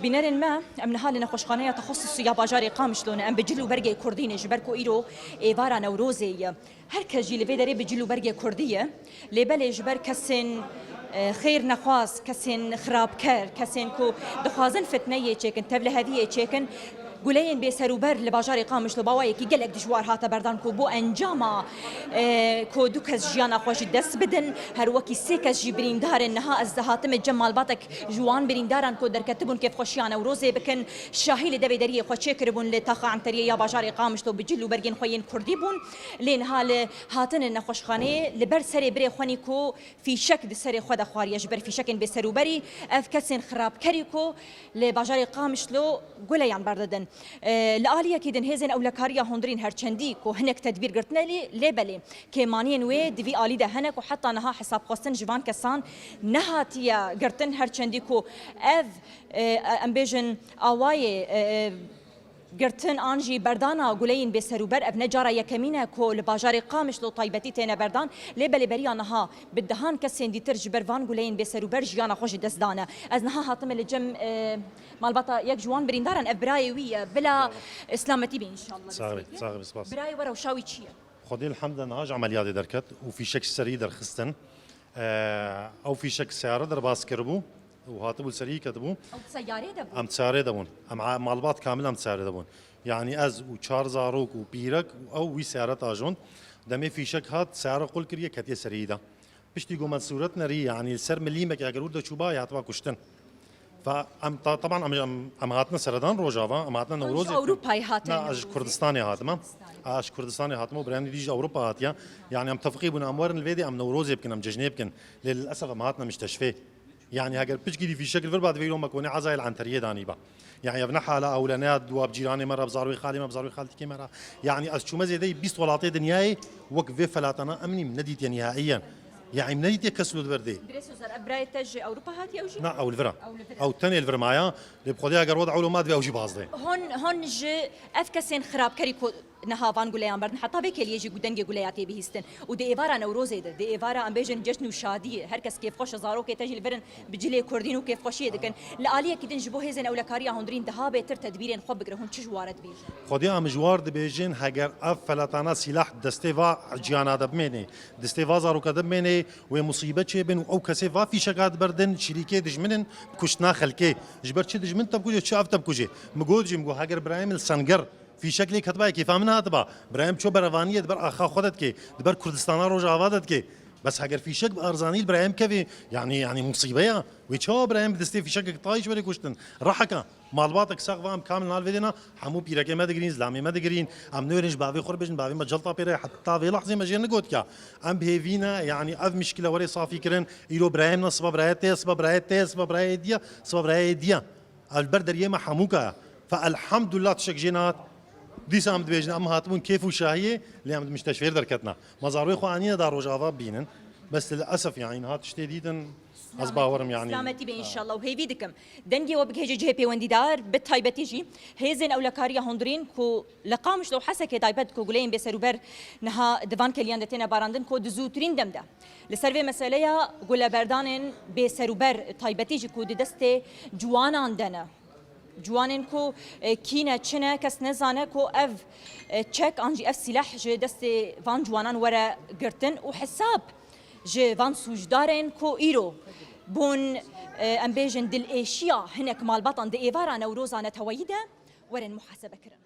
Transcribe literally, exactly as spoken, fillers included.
Bînerên me, em niha li nexweşxaneya texesusî ya bajarê Qamişlo ne. Em bi cil û bergê kurdî ne, ji ber ku îro êvara Newrozê ye. Her kes jî li vê derê bi cil û bergê kurdî ye. Lê belê ji ber kesên, e, xêr nexwaz, kesên xirabker, kesên ku dixwazin fitneyê çêkin, tevliheviyê çêkin, guleyên bêserûber li bajarê Qamişlo bi awayekî gelek dijwar hate berdan ku bo encama, e, ku du kes jiyana xwe ji dest bidin, her wekî sê kes jî birîndar in. Niha ez dihatime cem malbatek ji wan birîndaran ku derketibûn kêfxweşiya Newrozê bikin, şahî li devê deriyê xwe çêkiribûn li taxa Enteriyê ya bajarê Qamişlo bi cil û bergên xwe yên kurdî bûn. Lê niha li hatine nexweşxaneyê li ber serê birê xwe nî ku fîşek di serê xwe de xwariye. Ji ber fîşekên bêserûberî ev kesên xirabkerî ku li bajarê Qamişlo guleyan berdidin. E, li aliyekî din hêzên ewlekariya hundirîn her çendî ku hinek tedbîr girtine lê, lê belê kêmaniyên wê di vî alî de hene ku heta niha hesabxwestin ji van kesan nehatiye girtin, her çendî ku ev, e, em bêjin awayê, e, girtin an jî berdana guleyên bêserûber, ev ne cara yekemîn e ku li bajarê Qamişlo taybetî têne berdan, lê belê beriya niha bi dehan kesên dîtir ji ber van guleyên bêserûber jiyana xwe ji dest dane. Ez niha hatime li cem, e, malbata yek ji wan birîndaran, ev birayê wî ye. Bila, e, silametî be înşallah. Sax be, sax be, spas. Birayê we rewşa wî çi ye? Xwedê elhemd niha ji emeliyatê derket û fîşek ji serî derxistin. Ew fîşek seyare derbas kiribû û hatibû li serî ketibû. Ew di seyarê de bû? Em di seyarê de bûn. Em a-, malbat kamil em di seyarê de bûn. Yanî ez û çar zarok û pîrek û ew wî seyare tajond. Demê fîşek hat, seyare qul kiriye, ketiye serî de. Piştî ku me sûret nerî, yanî li ser milîmekê eger wir de çûba, hatiba kuştin. Fa em ta-, teban em, em, em hatine seredan Rojava, em hatine Hûn ji Newrozê. Ewropayê hatine Na, ez ji Newrozê? Kurdistanê hatime. Kurdistanê. A, ji Kurdistanê hatime û birayên dî ji Ewropa hatiye. Yanî em tefqî bûne, em werin li vê dê em Newrozê bikin, em cejnê bikin. Lê lilesef em hatine mişteşfê. Yanî heger piçkî dî fîşek li vir ba divê îro me konê ezayê li Enteriyê danî ba. Yanî ev ne hala ewle ne ya di wab cîranê me re, bi zarwê xalê me, bi zarwê xaltikê me re. Yanî ez çûme zêdeyî bîst welatê dinyayê wek vê felatana em nîm nedîtiye nihaiyen. Yanî em nedîtiye kes li vir dê. Birêz Ozar, ev birayê te ji Ewropa hatiye ew jî? Na, ew li vir e. Ew li vir e. Ew tenê li vir maya. Lê bi Xwedê eger we de ewlo ma divê ew jî baz dê. Hon, hon ji ev kesên xirabkerî ku niha van guleyan berdin, heta vê kêliyê jî gu-, dengê guleya tê bihîstin. Û di êvara Newrozê de, di êvara em bêjin cejn û şadiyê, her kes kêfxweş e, zarokê te jî li vir in bi cilê kurdîn û kêfxweşiyê dikin. Li aliyekî din ji bo hêzên ewlekariya hundirîn diha bêtir tedbîrên xwe bigire, hûn çi ji ware dibêjin? Xwedê em ji war dibêjin, heger ev felatana sîlah destê va ciyana de bimênê, destê va zaroka de bimênê, wê musîbet çêbin û ew kesê va fîşeka diberdin, şirîkê dijmin in, kuştina xelkê. Ji ber çi dijmin te bikuje, çi ev te bikuje? Min got jî, min got, heger birayê min li Senger fîşek lê ketiba, kêfa min hatiba. Birayê min ço berevaniyê di ber axa xwe de dike, di ber Kurdistana Rojava de dike. Bes heger fîşek bi arzanî li birayê min kevê, yanî, yanî musîbe ya. Wê çawa birayê min bi destê fîşekek tayî ji berê kuştin? Reheke. Malbatek sax va em kamil nal vê dêna, hemû pîrekê me digirîn, zilamê me digirîn. Em nêrên ji bavê xwe re bêjin, bavê me celta pê re, heta vê lehzê me jê negotiya. Em bi hêvî ne, yanî ev mişkile were safî kirin. Îro birayê min e, siba birayê te ye, siba birayê te ye, siba birayê diye, siba birayê diye. Ev li ber deriyê me hemûka ye. Fe elhamdulillah tiştek jê nehat. Dîsa em dibêjin, em hatibûn kêf û şahiyê, lê em di mişteşfêr derketina. Me zarwê xwe anîne da Rojava bibînin. Bes lilesef, yanî, niha tiştê dîtin, ez bawerim, yanî. Selametî be înşallah û hêvî dikim. Dengê we bigihêje cihê pêwendîdar, bi taybetî jî hêzên ewlekariya hundirîn ku li Qamişlo û Hesekê taybet ku guleyên bêserûber niha di van keliyan de têne barandin ku di zûtirîn dem de li ser vê meseleya guleberdanên bêserûber taybetî jî ku di destê ciwanan de ne. Ciwanên ku, e, kî ne, çi ne, kes nezane ku ev, e, çek an jî ev sîleh ji destê van ciwanan were girtin û hesab ji van sûcdarên ku îro bûn, e, em bêjin dilêşiya hinek malbatan di êvara Newroza neteweyî de werin muhasebe kirin.